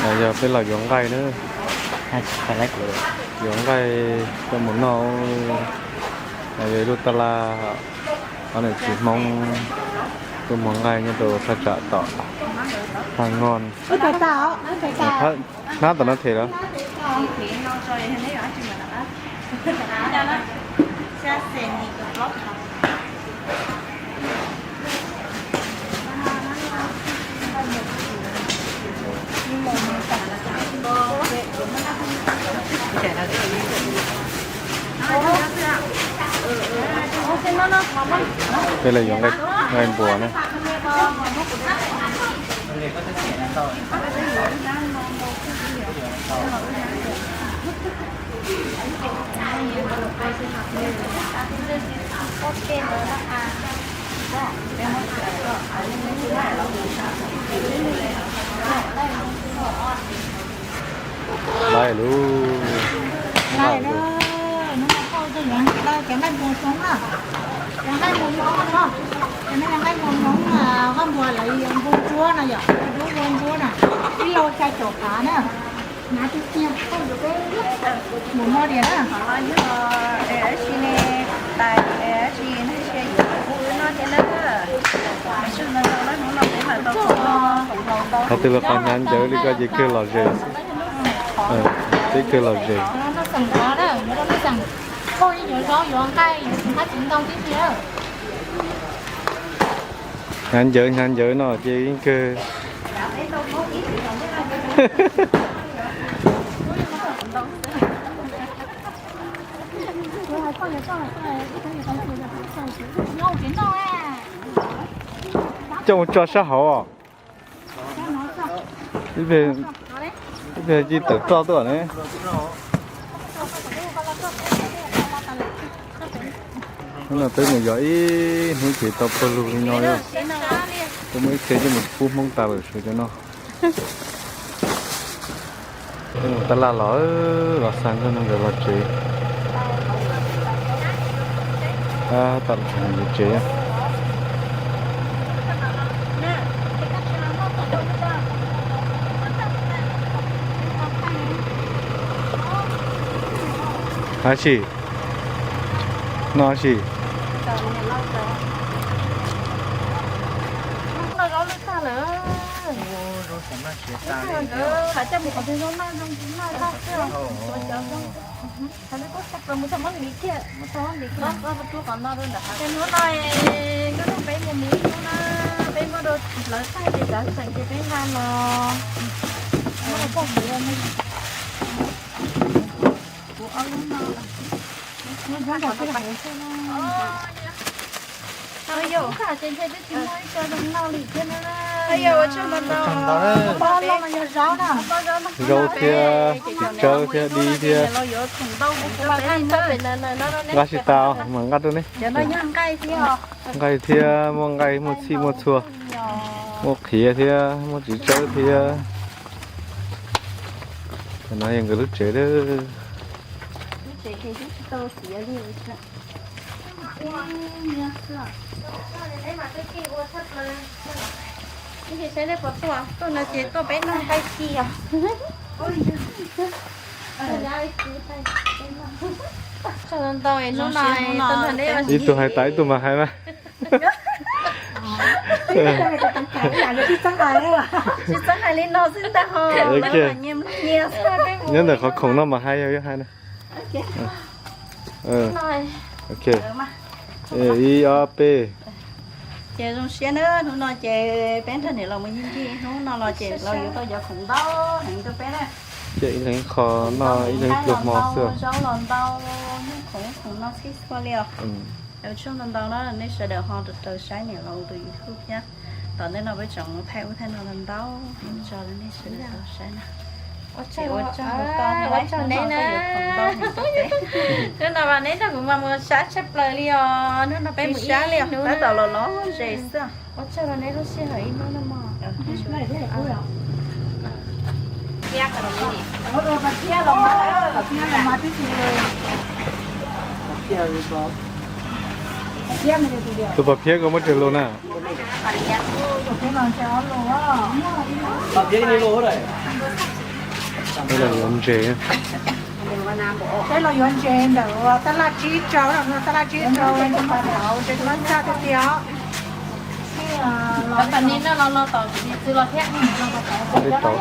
Yog peb los yuav nqaij na, yuav nqaij coj mus noj. Yog ib lub taj laj, ob niam txiv Hmoob tuaj muag nqaij nyob rau thaj tsam tom Thaj Ngoj. Hnab tom no them lawm. Peb los yuav nqaij npua na. Laij lub, laij lub, hnub no thauj rau yuav cov nqaij npua Hmoob na. Cov nqaij npua Hmoob no, cov no yog nqaij npua Hmoob, nqaij npua lawv yuav npua ntsuab no yom, dub npua ntsuab na, ib loo xya caum kav na. Hnav tiag tiag, mus mo diam na. Hais tias lawv qhov hnav ncawv li koj ces kawg lom zem, peb kawg lom zem. Hnav ncawv hnav ncawv no ces yeej kawg. Coj mus tso sab hauv os. Ib pliag cia tawm roj tuaj ne. Hnub no peb mus yos ib hnub ces tau pawg lug li no. Peb muaj ib txhia coj mus pub Hmoob tas lawm sawv cov no. Peb mus taj laj los, los xa nkauj nkawd los tsev. Tab tom los nkawd tsev. Ab sim, no sim. Nkawd hais coj mus qhov twg zoo noj zoo noj tag xwb. Thaum lub kub tshaj plaws mus txog mob miv kiag, mob miv kiag. Ces hnub no nkauj nug peb mus miv hnub na, peb muab rau lawv tag ces tsav tseem ces peb nqa los. Kuv ob lub no. Zaub thiab, txiv tsawb thiab, di thiab. Nqa tsis tas, mam nqa rau neb. Nqaij thiab, muaj nqaij muaj txhij muaj txhua, muaj qhiav thiab muaj txiv tsawb thiab. No yog nkawd lub tsev lawm. Tuaj no ces tuaj peb noj nqaij ci os. Ib tug hais tas ib tug mas hais mas. Tsis txhob hais li no xwb ntag ho. Nyob ntawm qhov khoom no mas hais, yog hais na. Ib ob peb. Ces zoo siab na, hnub no ces peb nrog niam laus mus ncig ncig, hnub no los ces laus yuav tau cov khoom ntau heev rau peb na. Ces ib leeg qho noj ib leeg pluag hmo xwb. Zaub los ntau, nyuj khoom khoom no txhij txhua li os. Ua tsaug ntau ntau na nej sawv daws ho raws saib niam laus tus YouTube thiab. Tom ntej no peb tseem mus thaij ub thaij no ntau ntau tso rau nej sawv daws tau saib na. Ua tsaug, ua tsaug neb na. Hnub no mas neb nrog kuv mas mus sab tshaj plaws li os. Hnub no peb mus sab li os, tab tom los los zes xwb. Ua tsaug rau neb lub sij hawm ib hnub no mog. Tus pom phiab koj muab tseg lus na. Peb los yuav ntses. Peb los yuav ntses ntawm tab laj tsib rau, tab laj tsib rau, ntses pas tauv, ntses pas txaj tiag tiag. Peb tau.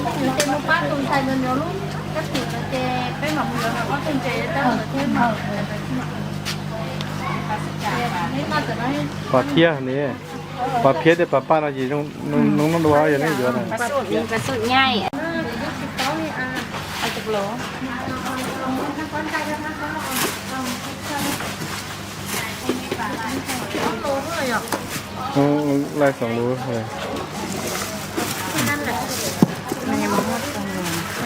Ces mus pab tus ntxhais ntawd lub kab tim no ces peb mam mus yuav ob tug ntses rau lawv thiab. Pas thiab ne, pas thiab thiab pas paj no ces zoo, zoo dua yog nej yuav na. Laij xoom lus.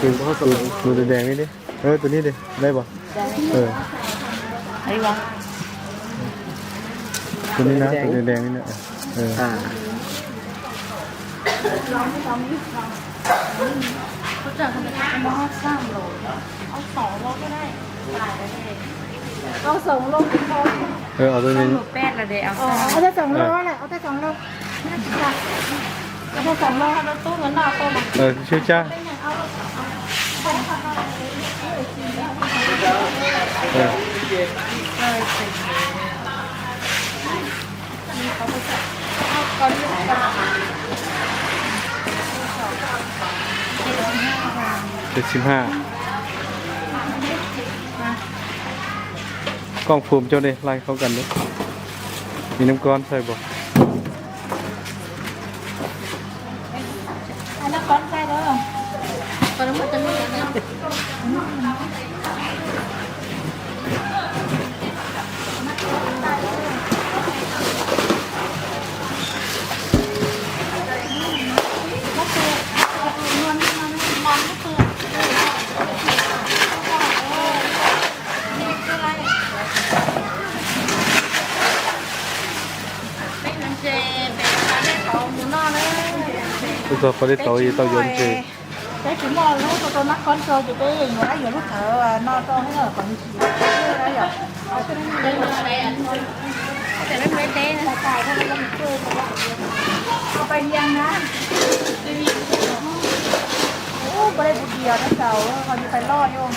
Tus dees li, tus ni de, laij pom. Tus ni na, tus dees li na. Tus ni, tus ni. Sib cab. Xiv ha. Koj phum coj li laij khau kas li. Ib nab kob ntxhais pom. Tus txog pas dej tauv es tau yuav ntses. Peb tsis muaj lub rau nab khob rau ces peb yuav yuav lub thawv no rau. Peb yeej na. Ub, peb dej puv dias rau saum ho yus pais loj yus.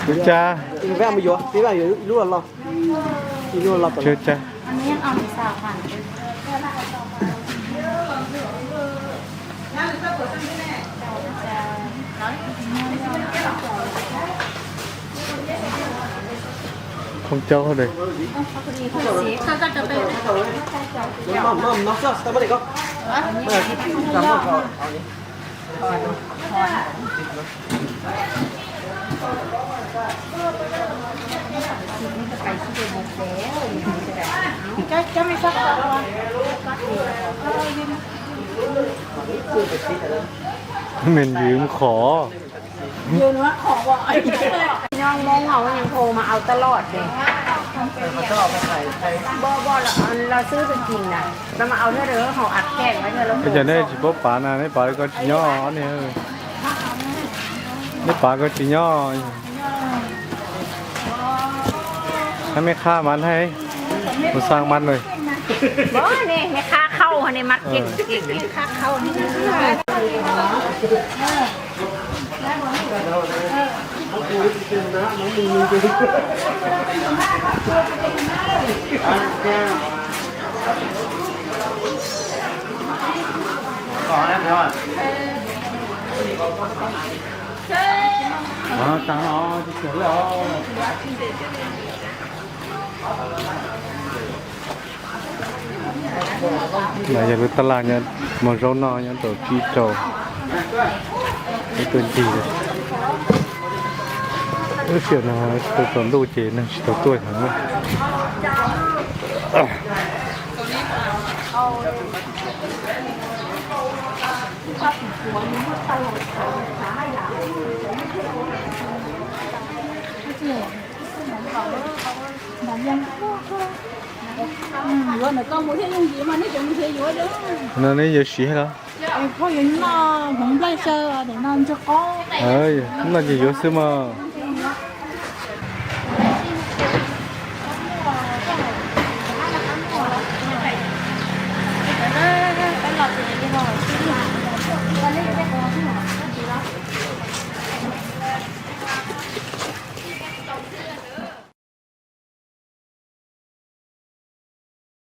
Ua cas? Ua cas? Không châu đây. Mày dữ khó. ยอดมงเขายังโทรมาเอาตลอดเลย บ่บ่เราซื้อไปกินนะ เรามาเอาเท่าเดิมเขาอัดแข็งไว้เธอแล้ว Ua cas nej tsis paub pav na, nej pav ko tsis nyob ne. Nej pav ko tsis nyob. Hab mej qha mas hab, mus xaa mas na. Mej qha khau ne mas kev kev. Mas yog lub tab laj nyob, mos zaub no nyob rau tsib rau. Ib tug ncig, lub sij hawm no tsaus ntuj ces neeg tsis tau tuaj heev. Yuav ntawm koj mus thiaj yooj yim mas nej cov mus thiaj yuav. No neb yuav siv los? Phauj yuav noj hmoov nplaj xyaw, no ntsuag qaub. Noj ces yuav xwb mas.